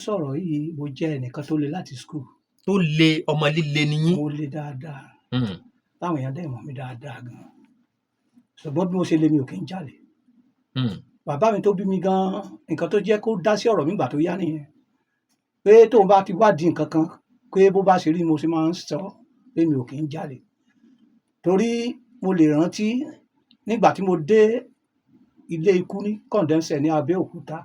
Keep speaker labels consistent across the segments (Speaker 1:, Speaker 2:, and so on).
Speaker 1: Sọ̀rọ̀ yìí, mo jẹ́ ẹnìkan tó le láti school.
Speaker 2: Tó le, ọmọ líle ni yín.
Speaker 1: Mo le dáadáa, táwọn èèyàn dẹ̀ mọ̀ mí dáadáa gan. Ṣùgbọ́n bí mo ṣe le, mi ò kí ń jalè. Bàbá mi tó bí mi gan, nǹkan tó jẹ́ kó dá sí ọ̀rọ̀ mi ìgbà tó yá nìyẹn, pé tóun bá ti wádìí nǹkan kan, pé bó bá ṣe rí mo ṣe máa ń sọ pé mi ò kí ń jalè. Torí mo lè rántí nígbà tí mo dé ilé ikú ní condemn cell ní Abẹ́òkúta.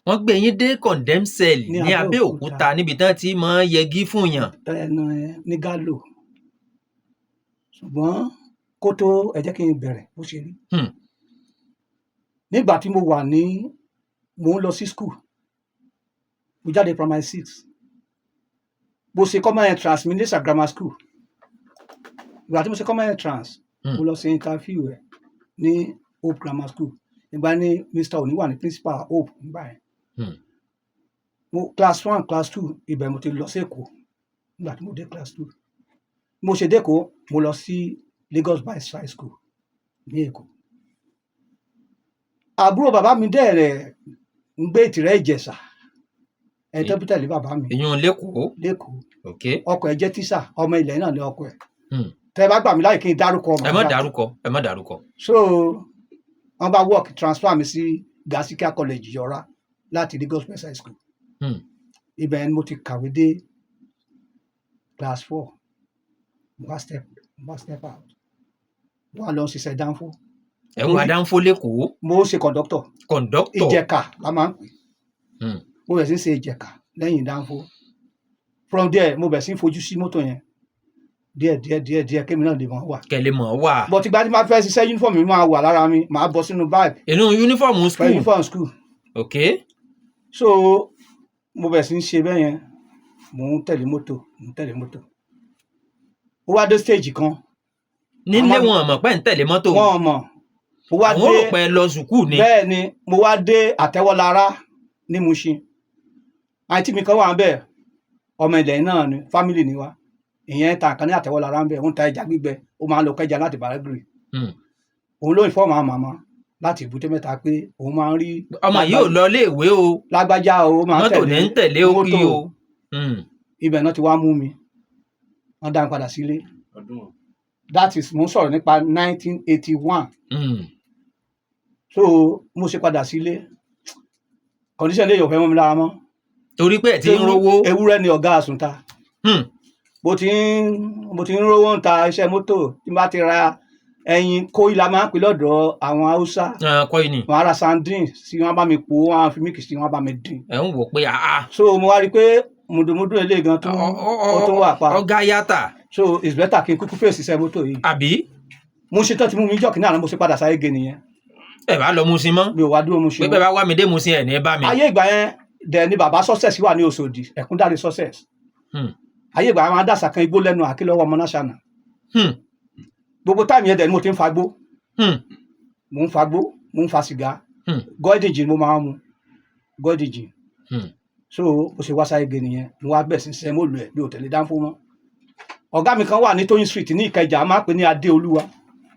Speaker 2: Wọ́n gbé yín dé condemn cell
Speaker 1: ní
Speaker 2: ní
Speaker 1: Abẹ́òkúta.
Speaker 2: Abẹ́òkúta, níbi tán tí máa ń yẹgi fún yàn.
Speaker 1: Ẹnu ní Galo. Ṣùgbọ́n kó tó, ẹ jẹ́ kí n bẹ̀rẹ̀ bó ṣe rí. Nígbà tí mo wà ní, mò ń lọ sí school, mo jáde primary six, mo ṣe common entrance mi ní Iléṣà Grammar School. Ìgbà tí mo ṣe common entrance, mo lọ ṣe interview ẹ̀ ní Hope Grammar School. Ìgbà ní Mr. Oni wà ní principal Hope nígbà yẹn. Mo class one, class two, ibẹ̀ mo ti lọ sí Èkó. Nígbà tí mo dé class two, mo ṣe dé Èkó, mo lọ sí Lagos Boys High School ní Èkó. Àbúrò bàbá mi dẹ̀ rẹ̀ ń gbé Ìtìrẹ́ Ìjẹ̀ṣà, ẹ̀ tó bí tẹ̀lé bàbá mi.
Speaker 2: Ìyún lẹ́kọ̀ọ́.
Speaker 1: Lẹ́kọ̀ọ́. Ọkọ ẹ̀ jẹ́ tíṣà, ọmọ ilẹ̀ náà ní ọkọ ẹ̀. Tẹ́ ẹ bá gbà mí láyè kí n dárúkọ,
Speaker 2: Ẹ má dárúkọ, ẹ má dárúkọ.
Speaker 1: So wọ́n bá work transfer mi sí Gasikia College Yọra láti Lagos Boys High School. Ibẹ̀ ni mo ti kàwé dé class four. Mo wá step out, mo wá lọ ṣiṣẹ́ dánfó.
Speaker 2: Ẹ̀ ń wá dánfó lẹ́kọ̀ọ́?
Speaker 1: Mo ṣe conductor.
Speaker 2: Conductor.
Speaker 1: Ìjẹ̀ka la máa ń pè. Mo bẹ̀rẹ̀ sí í ṣe ìjẹ̀ka lẹ́yìn dánfó. From there, mo bẹ̀rẹ̀ sí í fojú sí mọ́tò yẹn díẹ̀ díẹ̀ díẹ̀ díẹ̀, kémi náà lè mọ̀ wà.
Speaker 2: Kẹ̀lé mọ̀ wà.
Speaker 1: But ìgbà tí màá fẹ́ ṣiṣẹ́, uniform mi máa wà lára mi, màá bọ́ sínú báàgì.
Speaker 2: Inú uniform
Speaker 1: pẹ̀lú
Speaker 2: school?
Speaker 1: Uniform school. So mo bẹ̀rẹ̀ sí í ṣe bẹ́ẹ̀ yẹn, mò ń tẹ̀lé mọ́tò, mò ń tẹ̀lé mọ́tò. Ó wá dé stage kan.
Speaker 2: Nílé,
Speaker 1: Àwọn-
Speaker 2: wọn mọ̀ pé ń tẹ̀lé mọ́tò?
Speaker 1: Wọn mọ̀. Mo wá
Speaker 2: Àwọn
Speaker 1: dé
Speaker 2: rò pé ẹ lọ sùkúù ni.
Speaker 1: Bẹ́ẹ̀ ni, mo wá dé Àtẹ́wọ́lára ní Mushin. Àǹtí mi kan wà ń bẹ̀, ọmọ ilẹ̀ náà ni, family ni wa. Ìyẹn ta nǹkan ní Àtẹ́wọ́lára ń bẹ̀, ó ń ta ẹja gbígbẹ, ó máa ń lọ kẹja láti Badagry. Òun ló inform àwọn màmá láti Èbúté Mẹ́ta pé òun máa ń rí
Speaker 2: Ọmọ yìí ò lọ iléèwé o.
Speaker 1: lágbájá o, ó máa ń
Speaker 2: Mọ́tò ní ń tẹ̀lé ó kí
Speaker 1: mọ́tò.
Speaker 2: o.
Speaker 1: Ibẹ̀ náà ti wá mú mi, wọ́n dá mi padà sílé. That is, mo ń sọ̀rọ̀ nípa 1981. So mo ṣe padà sílé, condition lè yọ̀ fẹ́ mọ́ mi lára mọ́.
Speaker 2: Torí pé ẹ̀ ti ń rówó.
Speaker 1: Ewúrẹ́ ni ọ̀gá àsùnta. Mo ti ń rówó ń ta iṣẹ́ mọ́tò. Tí n bá ti ra ẹyin, kó ilà máa ń pè lọ́dọ̀ àwọn Haúsá.
Speaker 2: Ah, kọ́ yìí ni.
Speaker 1: Wọn á ra sardine sí, wọn bá mi pò ó, wọn á fi milk sí, wọn bá mi dín.
Speaker 2: Ẹ̀ ń wò pé àá.
Speaker 1: So mo wá rí i pé mùdùmùdù eléyìí gan tó ó tó wà pa.
Speaker 2: Ọ̀gá yàtà.
Speaker 1: So it's better kí n kúkú fèsì iṣẹ́ mọ́tò yìí.
Speaker 2: Àbí.
Speaker 1: Mo ṣe tán tí mú mi jọ́ kínní àná, mo ṣe padà sáyé ge nìyẹn.
Speaker 2: Ẹ bá lọ Mushin mọ́?
Speaker 1: Mi ò wá dúró Mushin
Speaker 2: Pé
Speaker 1: mọ́.
Speaker 2: bẹ́ẹ̀ bá wá mi dé Mushin, ẹ̀ ní bá mi.
Speaker 1: Ayé ìgbà yẹn dẹ̀ ni bàbá Success wà ní Òṣòdì, Ẹ̀kúndáre Success. Ayé ìgbà yẹn, máa dàsà kan igbó lẹ́nu àkílọ́wọ́ ọmọ náà ṣànà. Gbogbo time yẹn dẹ̀ ni mo ti ń fagbó. Mò ń fagbó, mò ń fa sìgá. Golden gin mo máa ń mu, Golden gin. So mo ṣe wá sáyé ge nìyẹn, mo wá bẹ̀ sí ṣiṣẹ́ mo lù ẹ̀, mi ò tẹ̀lé dánfó mọ́. Ọ̀gá mi kan wà ní Tóyìn Street ní Ìkẹjà, a máa ń pè ní Adéolúwa.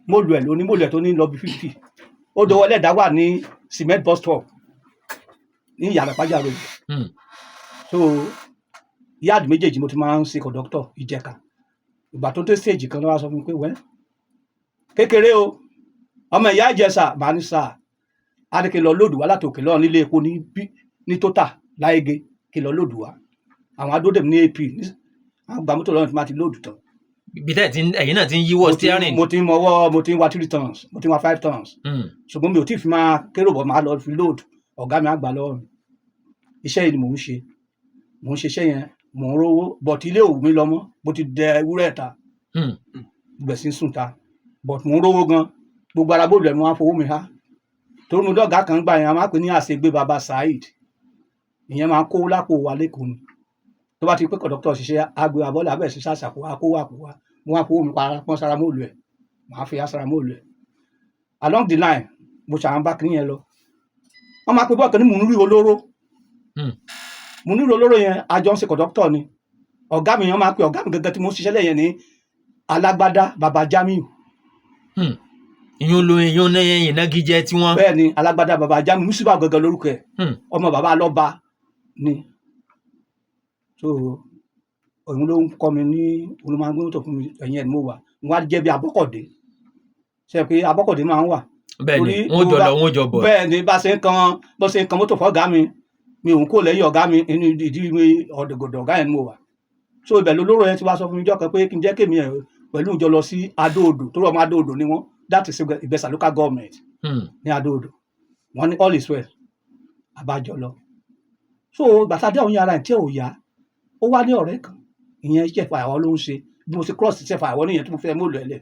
Speaker 1: Mo lù ẹ̀ lóní, mo lù ẹ̀ tó ní lọ bí 50. Ó dọwọ́ ẹlẹ́dàá wà ní Cement bus stop ní Ìyànà Ìpájà Road. So yard méjèèjì mo ti máa ń ṣe conductor ìjẹka. Ìgbà tó dé stage kan ló wá sọ fún mi pé, wẹ́ kékeré o, ọmọ ìyá Ìjẹ̀ṣà, màá ní sáà á ní kí n lọ load wá láti òkè lọ́run nílé epo ní bí ní Total láyége, kí n lọ load wá. Àwọn adódèmí ní AP àwọn gba mọ́tò lọ́run tí máa ti load tán.
Speaker 2: Ibi tẹ́ ẹ̀ ti ń, ẹ̀yin náà ti ń yíwọ́ steering.
Speaker 1: Mo ti ń mọwọ́, mo ti ń wa 3 tons, mo ti ń wa 5 tons. Ṣùgbọ́n mi ò tí ì fi máa kérò bọ̀, máa lọ fi load, ọ̀gá mi á gbà lọ́wọ́ mi. Iṣẹ́ yìí ni mò ń ṣe, mò ń ṣe iṣẹ́ yẹn, mò ń rówó, but ilé òwú mi lọ mọ́, mo ti dẹ ewúrẹ́ ta. Bẹ̀ sí ń sùn ta, but mò ń rówó gan. Gbogbo ara bóòlù ẹ̀ mo máa ń fowó mi há, torí mo dọ́gà kan gbà yẹn, a máa ń pè ní Àṣegbé Baba Saheed. Ìyẹn máa ń kó lápò wa lẹ́kọ̀ọ́ ni. Tó bá ti pé conductor ṣiṣẹ́, agbe abọ́lẹ̀ abẹ́ sí ṣàṣàkó akówó àpò wa, mo wá fowó mi para pọ́n sára móòlù ẹ̀, màá fi sára móòlù ẹ̀. Along the line, mo ṣàwọn bá kiri yẹn lọ, wọ́n máa pe bọ́ọ̀kì ní Mùnúrì Olóró. Mùnúrì Olóró yẹn, àjọ ń ṣe conductor ni. Ọ̀gá mi yẹn máa pe ọ̀gá mi gangan tí mo ń ṣiṣẹ́ lẹ́yìn ní Alágbádá Baba Jamiu.
Speaker 2: Ìyún lo ìyún ní ìnagijẹ tiwọn.
Speaker 1: Bẹ́ẹ̀ ni, Alágbádá Baba Jamiu Musiba gangan lórúkọ ẹ̀. Ọmọ bàbá lọ́ba ni. So òun ló ń kọ́ mi ní, òun ló máa ń gbé mọ́tò fún mi. Ẹ̀yìn ẹ̀ ni mo wà. Mo wá jẹ́ bí abọ́kọ̀dé, ṣe pé abọ́kọ̀dé máa ń wà.
Speaker 2: Bẹ́ẹ̀ ni.
Speaker 1: Torí
Speaker 2: Wọ́n jọ
Speaker 1: mo
Speaker 2: lọ, wọ́n jọ bọ̀.
Speaker 1: Bẹ́ẹ̀ ni, bá ṣe ń kan mọ́tò fọ́gá mi, mi òun kò lẹ́yìn ọ̀gá mi, inú ìdí mi ọ̀dọ̀gọ̀dọ̀ ọ̀gá yẹn ni mo wà. So ibẹ̀ lolóró yẹn ti wá sọ fún mi jọ́ kan pé kí n jẹ́ kémi ẹ̀ pẹ̀lú ìjọ lọ sí Adó-Odò, torí ọmọ Adó-Odò ni wọ́n. That is Ìgbẹ́sà Local Government ní Adó-Odò. Wọ́n ní all is well, àbájọ lọ. So gbàtà dé àwọn yàrá ẹ̀ tí ò yá, ó wá ní ọ̀rẹ́ kan, ìyẹn iṣẹ́ fàyàwọ́ ló ń ṣe. Bí mo ṣe cross iṣẹ́ fàyàwọ́ nìyẹn tí mo fẹ́ mọ́ lọ ẹ̀lẹ̀.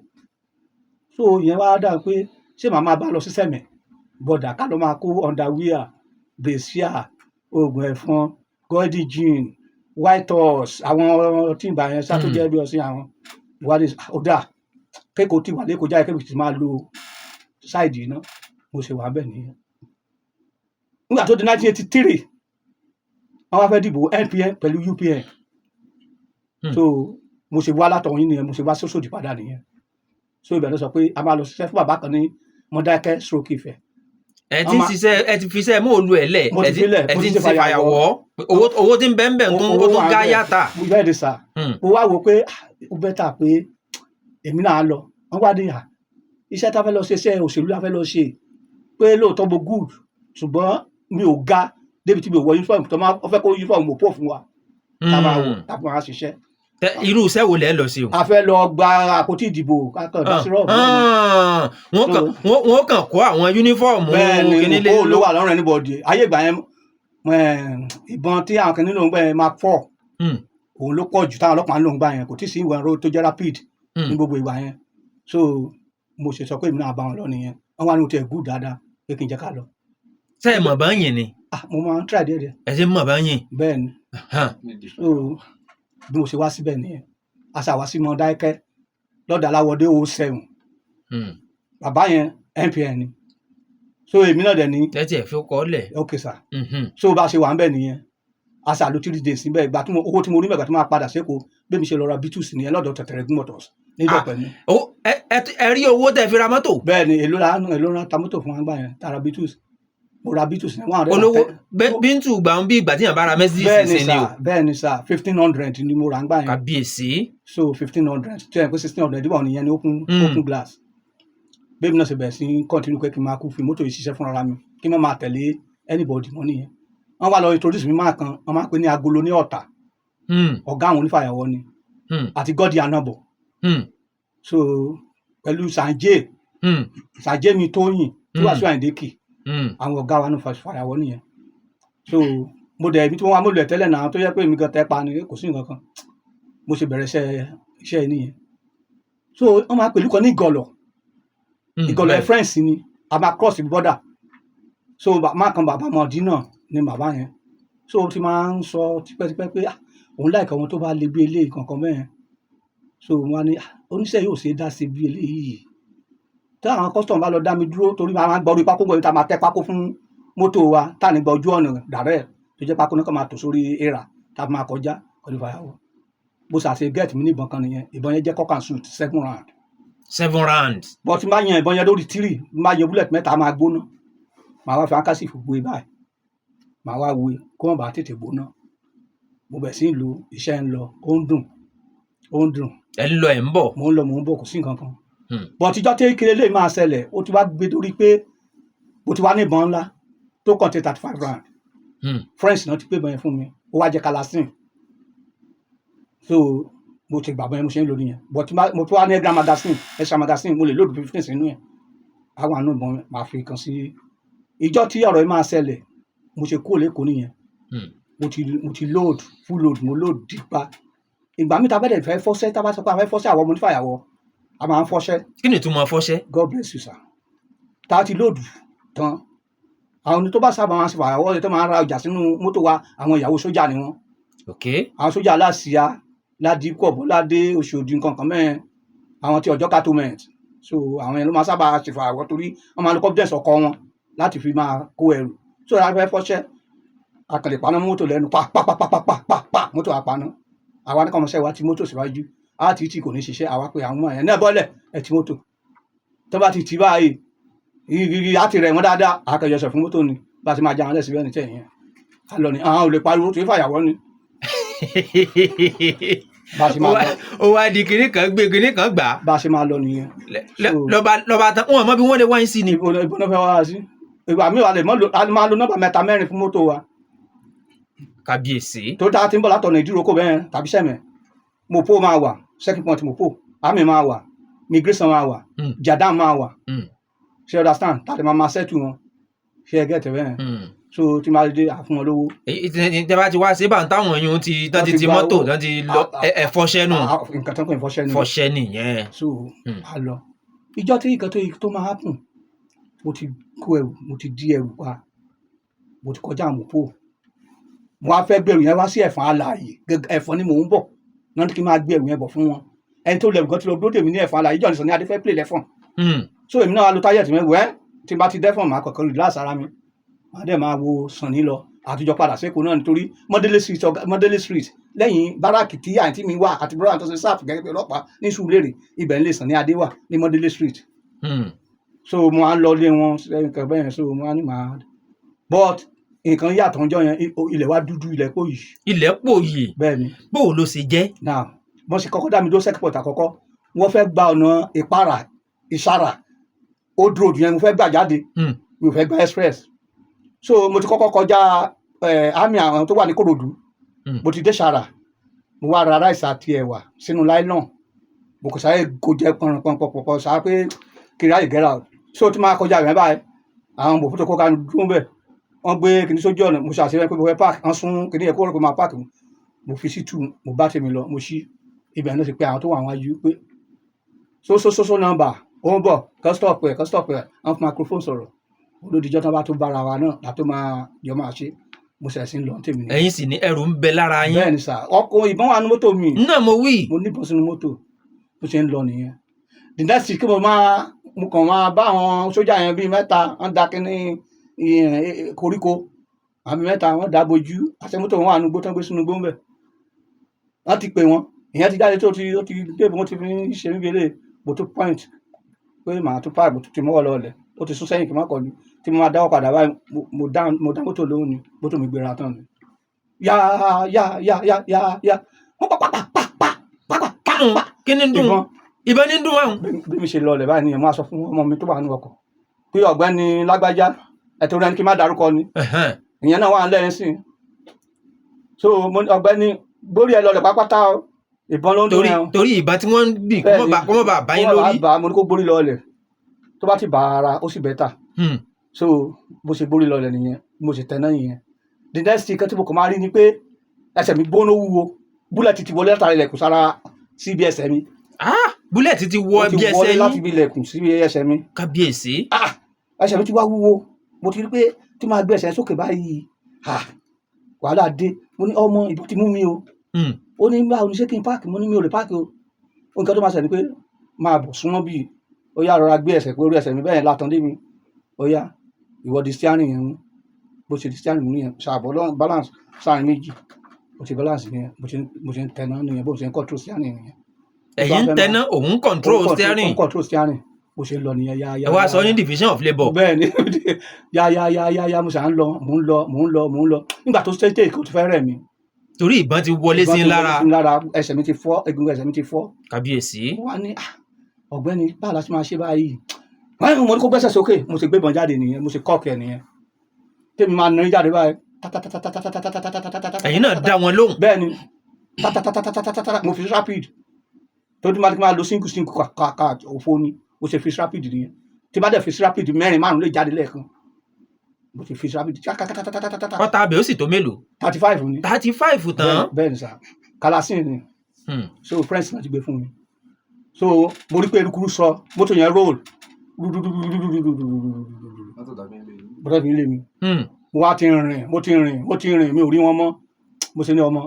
Speaker 1: So ìyẹn wá dà pé ṣé màá máa bá lọ sí Sẹ̀mẹ̀ border, ká lọ máa kó underwear, brassiere, oògùn ẹ̀fọn, golden gin, white horse, àwọn tí ìgbà yẹn ṣá tó jẹ́ bí ọsìn àwọn ìwádìí. Ó dà kéko tí wà lẹ́kọ̀ọ́ jáde, kéko tí máa lo side iná. Mo ṣe wà bẹ́ẹ̀ nìyẹn. Nígbà tó di 1983, wọ́n wá fẹ́ dìbò NPN pẹ̀lú UPN. So mo ṣe wá látọ̀hún yìí nìyẹn, mo ṣe wá sóṣòdì padà nìyẹn. So ibẹ̀ ló sọ pé a máa lọ ṣiṣẹ́ fún bàbá kan ní Mọdákẹ́kẹ́ stroke Ifẹ̀.
Speaker 2: Ẹ ti ń ṣiṣẹ́, ẹ ti fi iṣẹ́ mọ́ọ̀lù ẹ̀ lẹ̀.
Speaker 1: Mo
Speaker 2: Ẹ
Speaker 1: ti
Speaker 2: ti
Speaker 1: filẹ̀,
Speaker 2: ẹ
Speaker 1: mo
Speaker 2: ti
Speaker 1: ti
Speaker 2: ń
Speaker 1: ṣe
Speaker 2: ṣe fàyàwọ́. Owó tí ń bẹ ń bẹ̀ tó ó tún gá yàtà.
Speaker 1: Bẹ́ẹ̀ ni sà. Mo wá wò pé ah, ó better pé èmi náà lọ. Wọ́n wá ní à iṣẹ́ tá a fẹ́ lọ ṣe, iṣẹ́ òṣèlú la fẹ́ lọ ṣe, pé lóòótọ́ mo good, ṣùgbọ́n mi ò ga débi tí mi ò wọ uniform tó máa wọ́n fẹ́ kó uniform mò pọ̀ fún wa tá a máa wọ̀, tá a máa ṣiṣẹ́.
Speaker 2: Irú iṣẹ́ wo lẹ lọ sí o?
Speaker 1: A fẹ́ lọ gba àpótí ìdìbò, kákan dá sí rọ́ọ̀bù.
Speaker 2: Wọ́n kàn wọ́n kàn kó àwọn uniform.
Speaker 1: Bẹ́ẹ̀ ni.
Speaker 2: Kíní lé
Speaker 1: Mopol ló wà lọ́rùn anybody ayé ìgbà yẹn. Ìbọn tí àwọn kan nílò ń gbẹ Mark 4, òun ló pọ̀ jù táwọn ọlọ́pàá ń lò ń gbà yẹn. Kò tí ì sí ìwọ̀n ẹ̀rọ tó jẹ́ rapid ní gbogbo ìgbà yẹn. So mo ṣe sọ pé èmi náà bá wọn lọ nìyẹn. Wọn wá ní o tiẹ̀ gùn dáadáa, pé kí n jẹ́ ká lọ.
Speaker 2: Ṣé ẹ mọ̀ bá ń yìn ni?
Speaker 1: Ah, mo máa ń try díẹ̀ díẹ̀.
Speaker 2: Ẹ ṣe mọ̀ bá ń yìn.
Speaker 1: Bẹ́ẹ̀ ni. So bí mo ṣe wá síbẹ̀ nìyẹn, a ṣà wá sí Mọdákẹ́kẹ́ lọ́dọ̀ Aláwọ̀dé 07. Bàbá yẹn NPN ni, so èmi náà dẹ̀ ní.
Speaker 2: Ẹ tiẹ̀ fi kọ́ lẹ̀.
Speaker 1: Ok sir. So bá a ṣe wà ń bẹ̀ nìyẹn, a ṣà lò 3 days níbẹ̀. Ìgbà tí mo owó tí mo rí mẹ́gbà tí mo máa padà sékòó, bí mi ṣe lọ ra Beatles nìyẹn lọ́dọ̀ Tẹ̀tẹ̀rẹ̀gún Motors nídọ̀pẹ̀ mi.
Speaker 2: Ẹ rí owó tẹ́ fi ra mọ́tò.
Speaker 1: Bẹ́ẹ̀ ni. Èló la ta mọ́tò fún wa gbà yẹn tara Beatles? Mo ra Beatles ní 100
Speaker 2: Olówó
Speaker 1: 10.
Speaker 2: Bíntù gbà ń bí ìgbà tí yàn bá ra Mercedes
Speaker 1: Bẹ́ẹ̀ ni
Speaker 2: sí ni o.
Speaker 1: sà, bẹ́ẹ̀ ni sà, 1,500 ni mo rà ń gbà yẹn.
Speaker 2: Kàbíyèsí.
Speaker 1: So 1,500 tí ẹ pé 1,600 wà nìyẹn ní open open glass. Bẹ́ẹ̀ mi náà ṣe bẹ̀rẹ̀ sí continue pé kí n máa kú fi mọ́tò yìí ṣiṣẹ́ fúnra mi, kí n má máa tẹ̀lé anybody mọ́ nìyẹn. Wọ́n wá lọ introduce mi máa kan, wọ́n máa pè ní Agolo ní Ọ̀tà. Ọ̀gá àwọn onífàyàwọ́ ni àti Gọ́dí Anabọ̀. So pẹ̀lú Sànjẹ́ Sànjẹ́ mi Tóyìn tí wàá sọ Àyìndé kì àwọn ọ̀gá wa ní fàyàwọ́ nìyẹn. So mo dẹ̀ ibi tí wọ́n wá mo lẹ̀ tẹ́lẹ̀ náà tó yẹ pé èmi gan tẹ́ pa ni, kò sí nǹkan kan. Mo ṣe bẹ̀rẹ̀ iṣẹ́ yìí nìyẹn. So wọ́n máa pẹ̀lú kan ní Ìgọ̀lọ̀. Ìgọ̀lọ̀ ẹ̀ friends ni, a máa cross the border. So má kan bàbá Mọ̀dínà ni bàbá yẹn. So ó ti máa ń sọ tipẹ́tipẹ́ pé ah, òun láìka wọn tó bá le bí eléyìí kankan bẹ́ẹ̀. So wọ́n á ní ah, oníṣẹ́ yóò ṣe é dá sí bí eléyìí. Tí àwọn custom bá lọ dá mi dúró, torí máa ń gbọ́ orí pákó gbọ́ tá a máa tẹ́ pákó fún mọ́tò wa, tá à ní gba ojú ọ̀nà direct, tó jẹ́ pákó náà kàn máa tò sórí èèrà tá a fi máa kọjá pẹ̀lú fàyàwọ́. Bó ṣàṣe get mi ní ìbọn kan nìyẹn. Ìbọn yẹn jẹ́ cock and shoot, 7 round.
Speaker 2: 7 round.
Speaker 1: But tí n bá yan ìbọn yẹn lórí tírì, n bá yan bullet mẹ́ta, máa gbóná. Màá wá fi handkerchief gbé báyìí, màá wá wé kó má bàa tètè gbóná. Mo bẹ̀ sí ń lo, iṣẹ́ ń lọ, ó ń dùn, ó ń dùn.
Speaker 2: Ẹ ń lọ, ẹ ń bọ̀.
Speaker 1: Mò ń lọ, mò ń bọ̀, kò sí nǹkan kan. But ìjọ́ tí kiri lè máa ṣẹlẹ̀, ó ti wá gbé dórí pé mo ti wá ní ìbọn ńlá tó kàn tẹ 35 round. French náà ti pé ìbọn yẹn fún mi, ó wá jẹ́ kalasin. So mo ti gbàgbọ́ yẹn, mo ṣe ń lò nìyẹn. But mo tún wá ní extra magazine, mo lè load 15 sínú ẹ̀. Àwọn àánú ìbọn máa fi kan sí. Ìjọ́ tí ọ̀rọ̀ yìí máa ṣẹlẹ̀, mo ṣe kúrò lẹ́kọ̀ọ́ nìyẹn. Mo ti load full load, mo load dípa. Ìgbà mi ta bá dẹ̀ fẹ́ fọ́ṣẹ́, tá bá sọ pé a fẹ́ fọ́ṣẹ́, àwọn ọmọ onífàyàwọ́ a máa ń fọ́ṣẹ́.
Speaker 2: Kí ni ìtumọ̀ fọ́ṣẹ́?
Speaker 1: God bless you sir. Tá a ti load tán, àwọn tó bá sábà máa ń ṣe fàyàwọ́, tó máa ń ra ọjà sínú mọ́tò wa, àwọn ìyàwó sójà ni wọ́n. Àwọn sójà aláṣìá Ládìpọ̀, Bọ́ládé, Òṣòdì, nǹkan kan mẹ́rin, àwọn tí ọjọ́ cantonment. So àwọn yẹn ló máa sábà ṣe fàyàwọ́, torí wọ́n máa lo confidence ọkọ wọn láti fi máa kó ẹrù. So a fẹ́ fọ́ṣẹ́, a kàn lè paná mọ́tò lẹ́nu pa pa pa pa pa pa pa pa, mọ́tò àpaná. Àwa ní kọ́mọṣẹ́ wa ti mọ́tò síwájú, á ti tì, kò ní ṣiṣẹ́. Àwa pé àwọn ọmọ yẹn náà bọ́lẹ̀, ẹ̀ ti mọ́tò. Tó bá ti tì báyìí, ìrírí á ti rẹ̀ wọ́n dáadáa, àkànjọsẹ̀ fún mọ́tò ni. Bá a ti máa já wọn lẹ́sìn bẹ́ẹ̀ ní tẹ̀yìn yẹn a lọ ni. Àwọn ò lè pariwo torí fàyàwọ́ ni. Bá a ṣe máa lọ
Speaker 2: Ó wá di kinní kan gbé kinní kan gbà á.
Speaker 1: Bá a ṣe máa lọ nìyẹn.
Speaker 2: Lọ́ba tán, wọn mọ bí wọ́n lè wáyé sí ni.
Speaker 1: Ibo náà fẹ́ wá sí? Ìgbà míì wà lè mọ́ lo, a máa lo nọ́mbà mẹ́ta mẹ́rin fún mọ́tò wa.
Speaker 2: Kábíyèsí.
Speaker 1: Tó dáa ti ń bọ̀ látọ̀nà Ìdíròkò bẹ́ẹ̀ tàbí Sẹ́mẹ̀, mopo máa wà, second point mopo, army máa wà, migration máa wà, jadam máa wà. Ṣe understand? Tàbí máa settle wọn, ṣe ẹ get bẹ́ẹ̀? So tí máa dé, àfún wọn lówó.
Speaker 2: Èyí tí bá ti wá sí bá ń táwọn yòó ti tán
Speaker 1: Wọ́n
Speaker 2: ti
Speaker 1: ti
Speaker 2: ti
Speaker 1: gba
Speaker 2: mọ́tò
Speaker 1: owó.
Speaker 2: tán ti lọ. Ẹ fọṣẹ́ nù.
Speaker 1: Ah, nǹkan tó ń pè ní fọṣẹ́ nù.
Speaker 2: Fọṣẹ́ nìyẹn.
Speaker 1: So a lọ ìjọ tí nǹkan tó máa happen, mo ti kó ẹrù, mo ti di ẹrù pa, mo ti kọjá àmọ̀pọ̀, mo wá fẹ́ gbẹrù yẹn wá sí Ẹ̀fọ̀n Alààyè. Ẹ̀fọ̀n ni mò ń bọ̀ náà, kí n máa gbé ẹrù yẹn bọ̀ fún wọn. Ẹni tó lẹrù kan ti lọ dúró dè mí ní Ẹ̀fọ̀n Alààyè. Ìjọ nìsàn ní adé fẹ́ play lẹ́fọ̀n. So èmi náà wá lo táyà tí mo wẹ́, tí n bá ti dẹ́fọ̀n, máa kọ̀ọ̀kan relax ara mi, màá dẹ̀ máa wo Sànní lọ àtijọ́ padà sẹ́kọ̀ọ́ náà, nítorí Mọ́délé Street, Mọ́délé Street lẹ́yìn báràkì tí àǹtí mi wà àti brother tó ṣe sáàfù gẹ́gẹ́ bí ọlọ́pàá ní Sùúrùlérè, ibẹ̀ ń lè Sànní Adé wà ní Mọ́délé Street. So mo á lọ lé wọn nǹkan bẹ́ẹ̀. So mo á ní màá, but nǹkan yàtọ̀ ńjọ́ yẹn. Ilẹ̀ wa dúdú, ilẹ̀ pò yìí.
Speaker 2: Ilẹ̀ pò yìí.
Speaker 1: Bẹ́ẹ̀ ni.
Speaker 2: Bó o ló ṣe jẹ́?
Speaker 1: Now, wọ́n ṣe kọ́kọ́ dá mi dó checkpoint àkọ́kọ́, wọ́n fẹ́ gba ọ̀nà Ìpara Ìsàrà Old Road yẹn, mo fẹ́ gbà jáde. Mi ò fẹ́ gba express. So mo ti kọ́kọ́ kọjá army, àwọn tó wà ní Kòròdú. Mo ti dé Sàrà, mo wá ra rice àti ẹ̀wà sínú nylon, mo kò sáré kó jẹ pọnpọnpọnpọ sáré pé kiri ayé get out. So tí máa kọjá rẹ̀ báyìí, àwọn mọ̀fótó kó ká dúró bẹ́ẹ̀, wọ́n gbé kinní sójú ọ̀nà. Mo ṣàṣeyọrí pé mo fẹ́ park, wọ́n sún kinní yẹn kó rò pé máa park. Mo fi sí tù, mo bá tèmi lọ, mo ṣí ibẹ̀ náà, ti pé àwọn tó wà wájú pé so so so so number ó ń bọ̀, kọ́ stop ẹ̀, kọ́ stop ẹ̀. Wọ́n fi microphone sọ̀rọ̀. Olódìjọ́ tán bá tó bára wa náà látó máa jọ máa ṣe. Mo ṣẹ̀ sí ń lọ tèmi ni.
Speaker 2: Ẹ̀yin sì ní ẹrù ń bẹ lára yín.
Speaker 1: Bẹ́ẹ̀ ni sà, ọkọ̀ ìbọn wà ní mọ́tò mi.
Speaker 2: Náà mo wí.
Speaker 1: Mo níbọn sínú mọ́tò. Bó ṣe ń lọ nìyẹn. The next thing kí mo máa, mo kàn máa bá àwọn sójà yẹn bíi mẹ́ta, wọ́n da kínní koríko, àmì mẹ́ta wọ́n dá bojú àṣẹ mọ́tò wọn wà nínú igbó tán gbé sínú igbó ńbẹ̀. Wọ́n ti pè wọ́n, ìyẹn ti jáde tó ti ó ti dé, wọ́n ti fi ń ṣe mí bẹ́lẹ̀. Mo tún point pé màá tún park, mo tún ti mọ́wọ́ lọ́ọ̀lẹ̀, ó ti sún sẹ́yìn kí n má kọlu. Tí mo máa dáwọ́ padà báyìí, mo dá mọ́tò lóhùn ni, mọ́tò mi gbéra tán ni. Yá yá yá yá yá yá, wọ́n pa pa pa pa pa pa pa pa pa.
Speaker 2: Kí ni ń dùn?
Speaker 1: Ìbọn.
Speaker 2: Ìbọn ní ń dùn wáhùn.
Speaker 1: Bí mi ṣe lọlẹ̀ báyìí nìyẹn. Mo á sọ fún ọmọ mi tó wà nínú ọkọ̀ pé ọ̀gbẹ́ni lágbájá ẹ̀, torí ẹni kí n má darúkọ ni, ìyẹn náà wà ń lẹ́yìn sí i. So mo ní, ọ̀gbẹ́ni, gbórí ẹ lọlẹ̀ pápátá o, ìbọn ló ń dún
Speaker 2: Torí
Speaker 1: yẹn o.
Speaker 2: torí ìbọn tí wọ́n ń bì kó mọ̀ bá kó mọ̀ bá bá yín
Speaker 1: Kó má
Speaker 2: lórí.
Speaker 1: bàa bá. Mo ní kó gbórí lọlẹ̀, tó bá ti bá ara ó sì better. So bó ṣe gbórí lọlẹ̀ nìyẹn, mo ṣe tẹ̀ náà nìyẹn. The next thing kan tí mo kàn máa rí ni pé ẹsẹ̀ mi gbóná wúwo, bullet ti wọlé látara ilẹ̀kùn sára síbi ẹsẹ̀ mi.
Speaker 2: Ah, bullet ti wọ
Speaker 1: Ó ti
Speaker 2: bí ẹsẹ̀
Speaker 1: wọlé láti
Speaker 2: yín.
Speaker 1: ibi ilẹ̀kùn síbi ẹsẹ̀ mi.
Speaker 2: Kábíyèsí.
Speaker 1: Ah, ẹsẹ̀ mi ti wá wúwo. Mo ti rí pé tí máa gbé ẹsẹ̀ sókè báyìí, ah, wàhálà dé. Mo ní, ọmọ, ìbọn ti mú mi o. Ó ní, báwo ni, ṣé kí n park? Mo ní mi ò lè park o. Ó nǹkan tó máa ṣẹlẹ̀ ni pé máa bọ̀ súnmọ́ bíi, ó yá, rọra gbé ẹsẹ̀ pé orí ẹsẹ̀ mi bẹ́ẹ̀ látàn dé mi. Ó yá, ìwọ di steering yẹn mú. Bó ṣe di steering mú yẹn, ṣàbọ̀ lọ́n balance sáàrin méjì. Bó ṣe balance yẹn, bó ṣe ń tẹná nìyẹn, bó ṣe ń control steering nìyẹn.
Speaker 2: Ẹ̀yin ń tẹná, òun control steering.
Speaker 1: Ó ń control steering. Bó ṣe ń lọ nìyẹn, yá yá.
Speaker 2: Ẹ wá
Speaker 1: yá,
Speaker 2: sọ ní
Speaker 1: yá.
Speaker 2: division of labour.
Speaker 1: Bẹ́ẹ̀ ni, yá yá yá yá yá, mo ṣà ń lọ, mò ń lọ, mò ń lọ, mò ń lọ. Nígbà tó ṣe kò ti fẹ́ rẹ̀ mí.
Speaker 2: Torí ìbọn ti wọlé
Speaker 1: Ìbọn
Speaker 2: sí
Speaker 1: ti wọlé
Speaker 2: lára.
Speaker 1: sí mi lára, ẹsẹ̀ mi ti fọ́, egungun ẹsẹ̀ mi ti fọ́.
Speaker 2: Kábíyèsí.
Speaker 1: Mo wá ní, "Ah, ọ̀gbẹ́ni, báwo la ṣe máa ṣe báyìí?" Wọ́n ní mo ní kó gbẹ́sẹ̀ sókè. Mo sì gbébọn jáde nìyẹn, mo sì cock ẹ̀ nìyẹn, tèmi máa nà jáde báyìí, tátátátátátátátátátátátátátátá.
Speaker 2: Ẹ̀yin náà dá wọn lóhùn.
Speaker 1: Bẹ́ẹ̀ ni, tátátátátátátá. Mo fi rapid tó tí máa lo single single kàkà òfo ni. Mo ṣe fi rapid nìyẹn. Tí bá dẹ̀ fi rapid, mẹ́rin márùn lè jáde lẹ́ẹ̀kan. Mo ṣe fi rapid kàkàkàkàkàkàkàkà.
Speaker 2: Ọta abẹ ó sì tó mélòó?
Speaker 1: 35 ni.
Speaker 2: 35 tán.
Speaker 1: Bẹ́ẹ̀ ni sà, kalasin ni. So French náà ti gbé fún mi. So mo rí pé erukuru sọ mọ́tò yẹn, roll.
Speaker 3: Mọ́tò tàbí ilé yìí.
Speaker 1: Bọ́dọ̀ mi lé mi. Mo wá ti rìn, mo ti rìn, mo ti rìn, mi ò rí wọn mọ́. Mo ṣe ní, ọmọ,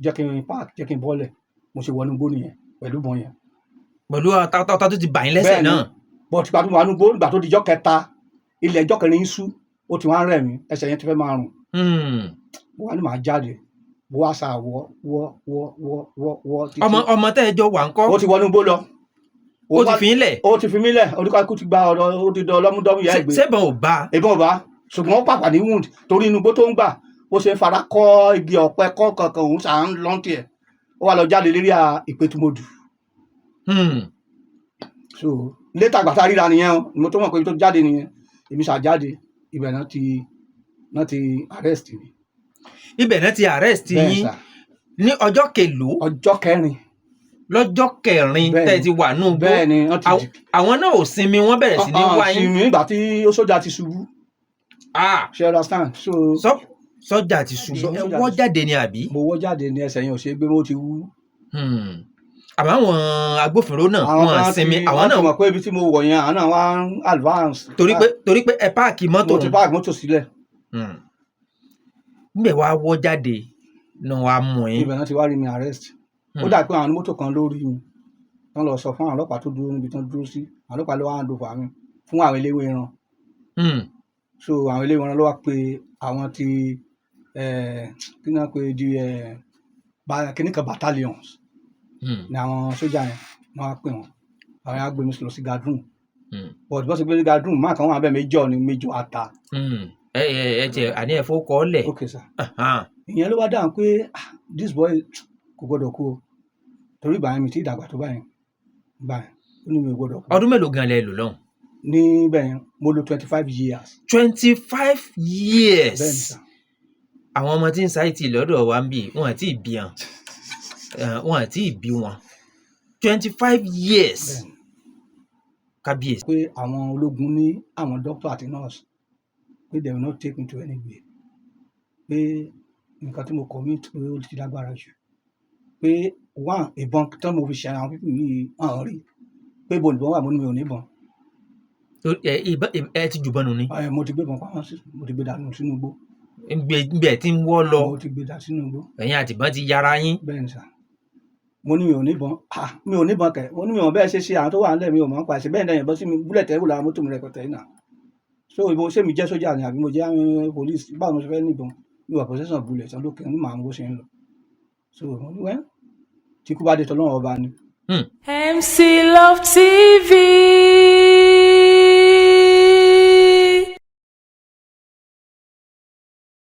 Speaker 1: jẹ́ kí n park, jẹ́ kí n bọ́lẹ̀. Mo ṣe wọnú igbó nìyẹn pẹ̀lú ìbọn yẹn.
Speaker 2: Pẹ̀lú ọta tó ti bà yín lẹ́sẹ̀
Speaker 1: Bẹ́ẹ̀ni.
Speaker 2: náà.
Speaker 1: But ìgbà tó wà nínú igbó, ìgbà tó di ijọ́ kẹta, ilẹ̀ ijọ́ kẹrin ń ṣú, ó ti wá ń rẹ̀ mí, ẹsẹ̀ yẹn ti fẹ́ máa rùn. Mo wá ní màá jáde. Mo wá sa wọ́ wọ́ wọ́ wọ́ wọ́ wọ́ títí.
Speaker 2: Ọmọ tẹ́ ẹ jọ wà ńkọ́?
Speaker 1: Ó ti wọnú igbó lọ.
Speaker 2: Ó ti fi yín lẹ̀?
Speaker 1: Ó ti fi mí lẹ̀. Oníkàkú ti gba ọ̀rọ̀, ó ti dọ̀ ọlọ́múdọ́mú ìyá ẹ̀gbẹ́.
Speaker 2: Ṣébọn ò bá?
Speaker 1: Ìbọn ò bá, ṣùgbọ́n ó pàpà ní wound torí inú igbó tó ń gbà. Bó ṣe ń fara kọ́ igi ọ̀pẹ kọ́ kankan, òun ṣà ń lọ́n tiẹ̀, ó wà lọ jáde lérí Ìpẹ́tùmọ̀dù. So later gbàtà ríra nìyẹn o, mo tó mọ̀ pé ibi tó jáde nìyẹn. Èmi ṣà jáde, ibẹ̀ náà ti arrest mi.
Speaker 2: Ibẹ̀ náà ti arrest
Speaker 1: Bẹ́ẹ̀
Speaker 2: yín?
Speaker 1: Sà.
Speaker 2: Ní ọjọ́ kelòó?
Speaker 1: Ọjọ́ kẹrin.
Speaker 2: Lọ́jọ́ kẹrin?
Speaker 1: Bẹ́ẹ̀ni.
Speaker 2: Tẹ́ ẹ ti wà nù gbó?
Speaker 1: Bẹ́ẹ̀ ni, wọ́n ti
Speaker 2: Àwọn náà ò sinmi, wọ́n bẹ̀rẹ̀ sí ní wá yín?
Speaker 1: Sinmi nígbà tí ó sójà ti ṣubú.
Speaker 2: Ah.
Speaker 1: Ṣe understand? So
Speaker 2: Sọ́jà ti ṣubú?
Speaker 1: Sọ́jà
Speaker 2: Ẹ
Speaker 1: ti
Speaker 2: wọ́
Speaker 1: ṣubú.
Speaker 2: jáde ni àbí?
Speaker 1: Mo wọ́ jáde ní, ẹsẹ̀ yẹn ò ṣe é gbé, mo ti wú.
Speaker 2: Àmọ́ àwọn agbófinró náà,
Speaker 1: Àwọn
Speaker 2: wọ́n
Speaker 1: kan
Speaker 2: sinmi
Speaker 1: ti
Speaker 2: àwọn
Speaker 1: wọ́n ti
Speaker 2: náà?
Speaker 1: mọ̀ pé ibi tí mo wọ̀ yẹn, àwọn náà wá ń advance.
Speaker 2: Torí pé ẹ park mọ́tò.
Speaker 1: Mo ti park mọ́tò sílẹ̀.
Speaker 2: Níbẹ̀ wá wọ́ jáde náà wá mú yín?
Speaker 1: Ibẹ̀ náà ti wá rí mi arrest. Ó dà pé àwọn mọ́tò kan lórí mi, wọ́n lọ sọ fún àwọn ọlọ́pàá tó dúró níbi tó dúró sí. Àwọn ọlọ́pàá ló wá hand over mi fún àwọn eléwé ẹran. So àwọn eléwé ẹran ló wá pe àwọn ti kí ni wọ́n pe di kíní kan battalions ni àwọn sójà yẹn. Wọ́n wá pè wọ́n, àwọn yẹn á gbé mi lọ sí guard room. But bó ṣe gbé mi sí guard room, máa kan wà bẹ́ẹ̀, major ni, Major Ata.
Speaker 2: Ẹ tiẹ̀ àní ẹ fowó kọ́ lẹ̀.
Speaker 1: Ok sir. Ìyẹn ló wá dáhùn pé, "Ah, this boy kò gbọdọ̀ kú o," torí ìgbà yẹn mi ti dàgbà tó báyẹn. Ìgbà yẹn ó ní mi ò gbọdọ̀ kú.
Speaker 2: Ọdún mélòó gan lẹ lò lọ́hùn?
Speaker 1: Níbẹ̀ yẹn, mo lò 25 years.
Speaker 2: 25 years?
Speaker 1: Bẹ́ẹ̀ ni sir.
Speaker 2: Àwọn ọmọ tí ń ṣáìtì lọ́dọ̀ wa ń bì, wọn àti ìbí wọn, wọn àti ìbí wọn. 25 years?
Speaker 1: Bẹ́ẹ̀ ni.
Speaker 2: Kábíyèsí.
Speaker 1: Pé àwọn ológun ní àwọn doctor àti nurse, pé they will not take me to anywhere, pé nǹkan tí mo commit, pé ó ti lágbára jù, pé one, ìbọn tí mo fi ṣe àwọn people yìí hàn rí, pé ibo nìbọn wà. Mo ní mi ò ní ìbọn.
Speaker 2: Ẹ ti jùbọn nù ni?
Speaker 1: Mo ti gbé ìbọn pamọ́ sí, mo ti gbé dànù sínú igbó.
Speaker 2: Ngbẹ tí ń wọ́ lọ?
Speaker 1: Mo ti gbé dà sínú igbó.
Speaker 2: Ẹ̀yin àtìbọn ti yára yín.
Speaker 1: Bẹ́ẹ̀ ni sà. Mo ní mi ò ní ìbọn. Ah, mi ò ní ìbọn kẹ̀. Mo ní mi ò bẹ́ẹ̀ ṣe ṣe àwọn tó wà nílẹ̀, mi ò mọ̀ nípa ẹ̀ṣẹ̀ bẹ́ẹ̀. Ní ìbọn sí mi, bullet ẹ̀ wò lára mọ́tò mi rẹpẹtẹ yìí náà. So ibo, ṣé mi jẹ́ sójà ni àbí mo jẹ́ police? Báwo mo ṣe fẹ́ ní ìbọn? Mi wà possession of bullet lókè ní màá mú bó ṣe ń lọ. So mo ní wẹ́ tí kú bá dé, tọ́lọ́run ọba ni.
Speaker 3: MC Love TV.